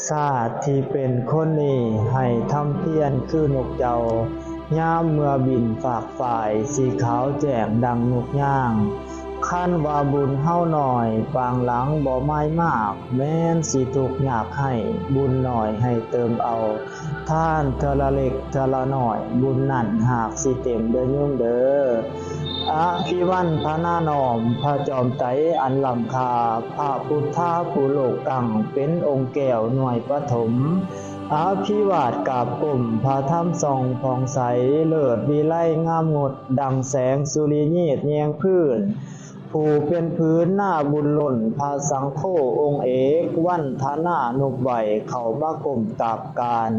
ຊາດທີ່ເປັນຄົນນີ້ ໃຫ້ທຳພຽນຄືນົກເຈົ້າ, ຍາມເມື່ອບິນຟາກຝ້າຍ ສີຂາວແຈ້ງດັ່ງນົກຍາງ. ຄັນວ່າບຸນເຮົາໜ້ອຍ ປາງຫຼັງບໍ່ໝາຍມາກ, ແມ່ນຊິທຸກຍາກໄຮ້, ບຸນໜ້ອຍໃຫ້ເຕີມເອົາ, ທານເທື່ອລະເລັກເທື່ອລະນ້ອຍ, ບຸນນັ້ນຫາກຊິເຕັມເດີໂຍມເດີ. ອະພິວັນທະນານ້ອມ ພະຈອມໄຕອັນລ້ຳຄ່າ, ພະພຸດທາຜູ້ໂລກຕັ້ງ ເປັນອົງແກ້ວໜ່ວຍປະຖົມ. ອະພິວາດກາບກົ້ມ ພະທຳສ່ອງຜ່ອງໃສ, ເລີດວິໄລງາມງົດ ດັ່ງແສງສຸລິຍືດແຍງພື້ນ. ຜູ້ເປັນຜືນນາບຸນລົ້ນ ພະສັງໂຄອົງເອກ ວັນທະນານົບໄຫວ້ ເຂົ້າມາກົ້ມກາບການ.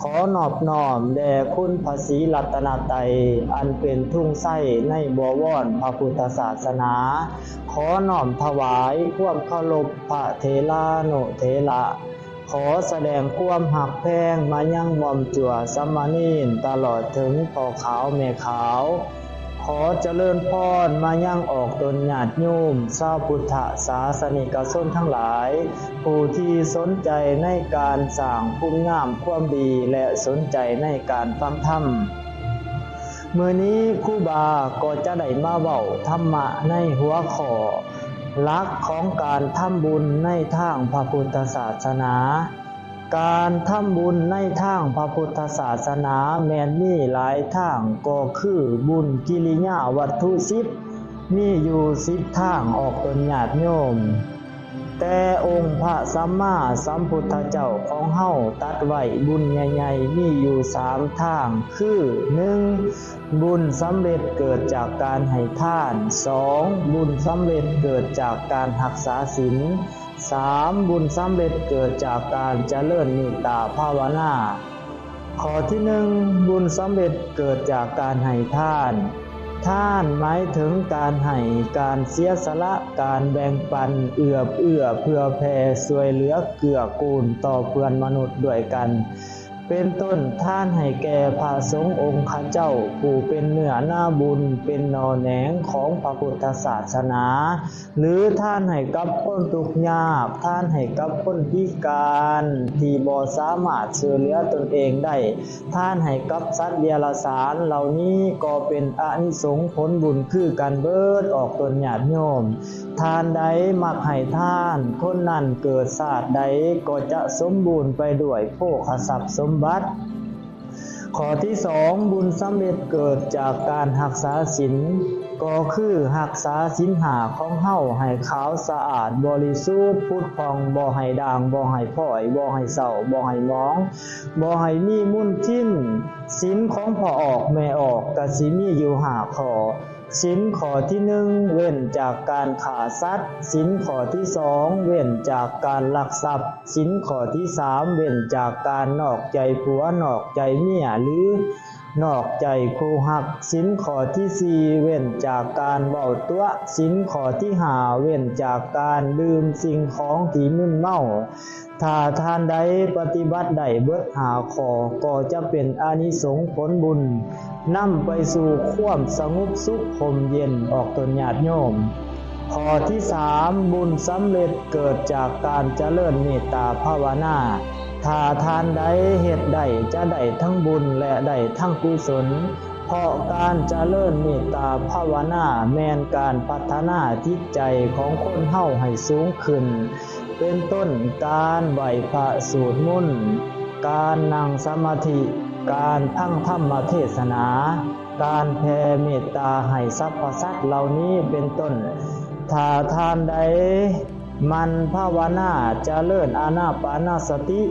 ຂໍນອບນ້ອມແດ່ຄຸນພະສີລັດຕະນະໄຕ ອັນເປັນທຸງໄຊໃນບໍວອນພະພຸດທະສາສະໜາ. ຂໍນ້ອມຖວາຍຄວາມເຄົາລົບພະເຖລານຸເຖລະ. ຂໍສະແດງຄວາມຮັກແພງມາຍັງໝ່ອມຈົວສາມະເນນ ຕະຫຼອດເຖິງພໍ່ຂາວແມ່ຂາວ. ຂໍຈະເລີນພອນມາຍັງອອກຕົນຍາດໂຍມ ຊາວພຸດທະສາສະນິກະຊົນທັງຫຼາຍ ຜູ້ທີ່ສົນໃຈໃນການສ້າງຄຸນງາມຄວາມດີ ແລະ ສົນໃຈໃນການຟັງທຳ. ມື້ນີ້ຄູບາກໍຈະໄດ້ມາເວົ້າທຳມະໃນຫົວຂໍ້ ຫຼັກຂອງການທຳບຸນໃນທາງພະພຸດທະສາສະໜາ. ການທຳບຸນໃນທາງພະພຸດທະສາສະໜາແມ່ນມີຫຼາຍທາງ ກໍຄືບຸນກິລິຍາວັດຖຸສິບ ມີຢູ່ສິບທາງອອກຕົນຍາດໂຍມ. ແຕ່ອົງພະສຳມາສຳພຸດທະເຈົ້າຂອງເຮົາຕັດໄວ້ບຸນໃຫຍ່ໆ ມີຢູ່ສາມທາງ ຄື ໜຶ່ງ ບຸນສຳເລັດເກີດຈາກການໃຫ້ທານ, ສອງ ບຸນສຳເລັດເກີດຈາກການຮັກສາສິນ, ສາມ ບຸນສຳເລັດເກີດຈາກການຈະເລີນເມດຕາພາວະນາ. ຂໍ້ທີໜຶ່ງ ບຸນສຳເລັດເກີດຈາກການໃຫ້ທານ. ທານໝາຍເຖິງການໃຫ້, ການເສຍສະຫຼະ, ການແບ່ງປັນ, ເອື້ອເຟື້ອເຜື່ອແຜ່, ຊ່ວຍເຫຼືອເກື້ອກູນຕໍ່ເພື່ອນມະນຸດດ້ວຍກັນ. ເປັນຕົ້ນ, ທານໃຫ້ແກ່ພະສົງອົງຄະເຈົ້າ ຜູ້ເປັນເນື້ອນາບຸນ, ເປັນໜໍ່ແໜງຂອງພະພຸດທະສາສະໜາ, ຫຼື ທານໃຫ້ກັບຄົນທຸກຍາກ, ທານໃຫ້ກັບຄົນພິການທີ່ບໍ່ສາມາດຊ່ວຍເຫຼືອຕົນເອງໄດ້, ທານໃຫ້ກັບສັດເດຍລະສານເຫຼົ່ານີ້ ກໍເປັນອານິສົງຜົນບຸນຄືກັນເບີດອອກຕົນຍາດໂຍມ. ທ່ານໃດມັກໃຫ້ທານ, ຄົນນັ້ນເກີດຊາດໃດກໍຈະສົມບູນໄປດ້ວຍໂພຄະຊັບສົມບັດ. ຂໍ້ທີສອງ ບຸນສຳເລັດເກີດຈາກການຮັກສາສິນ ກໍຄືຮັກສາສິນຫ້າຂອງເຮົາໃຫ້ຂາວສະອາດບໍລິສຸດຜຸດຜ່ອງ, ບໍ່ໃຫ້ດ່າງ, ບໍ່ໃຫ້ພ້ອຍ, ບໍ່ໃຫ້ເສົ້າ, ບໍ່ໃຫ້ໝອງ, ບໍ່ໃຫ້ມີມຸນທິນ. ສິນຂອງພໍ່ອອກແມ່ອອກກະຊິມີຢູ່ຫ້າຂໍ້. ສິນຂໍ້ທີໜຶ່ງ ເວັ້ນຈາກການຂ້າສັດ, ສິນຂໍ້ທີສອງ ເວັ້ນຈາກການລັກຊັບ, ສິນຂໍ້ທີສາມ ເວັ້ນຈາກການນອກໃຈຜົວ ນອກໃຈເມຍ ຫຼື ນອກໃຈຄູ່ຮັກ, ສິນຂໍ້ທີສີ່ ເວັ້ນຈາກການເວົ້າຕົວະ, ສິນຂໍ້ທີຫ້າ ເວັ້ນຈາກການດື່ມສິ່ງຂອງທີ່ມຶນເມົາ. ຖ້າທ່ານໃດປະຕິບັດໄດ້ເບິດຫ້າຂໍ້ ກໍຈະເປັນອານິສົງຜົນບຸນ ນຳໄປສູ່ຄວາມສະຫງົບສຸກຮົ່ມເຢັນອອກຕົນຍາດໂຍມ. ຂໍ້ທີສາມ ບຸນສຳເລັດເກີດຈາກການຈະເລີນເມດຕາພາວະນາ. ຖ້າທ່ານໃດເຮັດໄດ້ ຈະໄດ້ທັງບຸນ ແລະ ໄດ້ທັງກຸສົນ. ເພາະການຈະເລີນເມດຕາພາວະນາແມ່ນການພັດທະນາຈິດໃຈຂອງຄົນເຮົາໃຫ້ສູງຂຶ້ນ, ເປັນຕົ້ນການໄຫວ້ພະສູດມົນ, ການນັ່ງສະມາທິ, ການຟັງທຳມະເທດສະໜາ, ການແຜ່ເມດຕາໃຫ້ສັບພະສັດເຫຼົ່ານີ້ເປັນຕົ້ນ. ຖ້າທ່ານໃດໝັ່ນພາວະນາຈະເລີນອານາປານະສະຕິ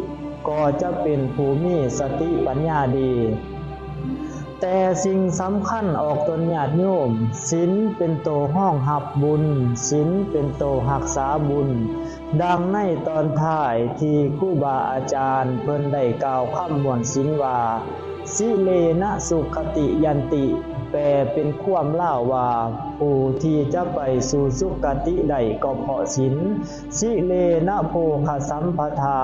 ກໍຈະເປັນຜູ້ມີສະຕິປັນຍາດີ. ແຕ່ສິ່ງສຳຄັນອອກຕົນຍາດໂຍມ, ສິນເປັນໂຕຮອງຮັບບຸນ, ສິນເປັນໂຕຮັກສາບຸນ. ດັ່ງໃນຕອນທ້າຍທີ່ຄູບາອາຈານເພິ່ນໄດ້ກ່າວຄຳມ່ວນສິນວ່າ ສິເລນະສຸຄະຕິຍັນຕິ ແປເປັນຄວາມລາວວ່າ ຜູ້ທີ່ຈະໄປສູ່ສຸຄະຕິໄດ້ກໍເພາະສິນ. ສິເລນະໂພຄະສຳປະທາ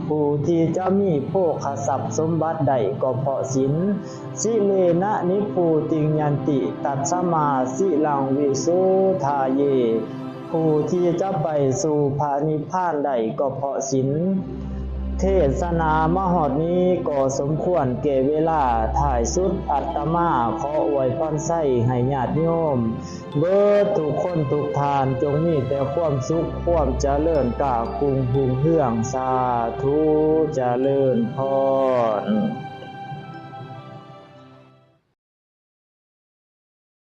ຜູ້ທີ່ຈະມີໂພຄະຊັບສົມບັດໄດ້ກໍເພາະສິນ. ສິເລນະນິບພູຕິງຍັນຕິ ຕັດສະມາສິລັງວິໂສທາເຍ ຜູ້ທີ່ຈະໄປສູ່ພະນິບພານໄດ້ກໍເພາະສິນ. ເທດສະໜາມາຮອດນີ້ກໍສົມຄວນແກ່ເວລາ, ທ້າຍສຸດອາດຕະມາຂໍອວຍພອນໄຊໃຫ້ຍາດໂຍມເບິດທຸກຄົນທຸກທ່ານ ຈົ່ງມີແຕ່ຄວາມສຸກຄວາມຈະເລີນ ກ້າກຸງຮຸ່ງເຮືອງ ສາທຸ ຈະເລີນພອນ.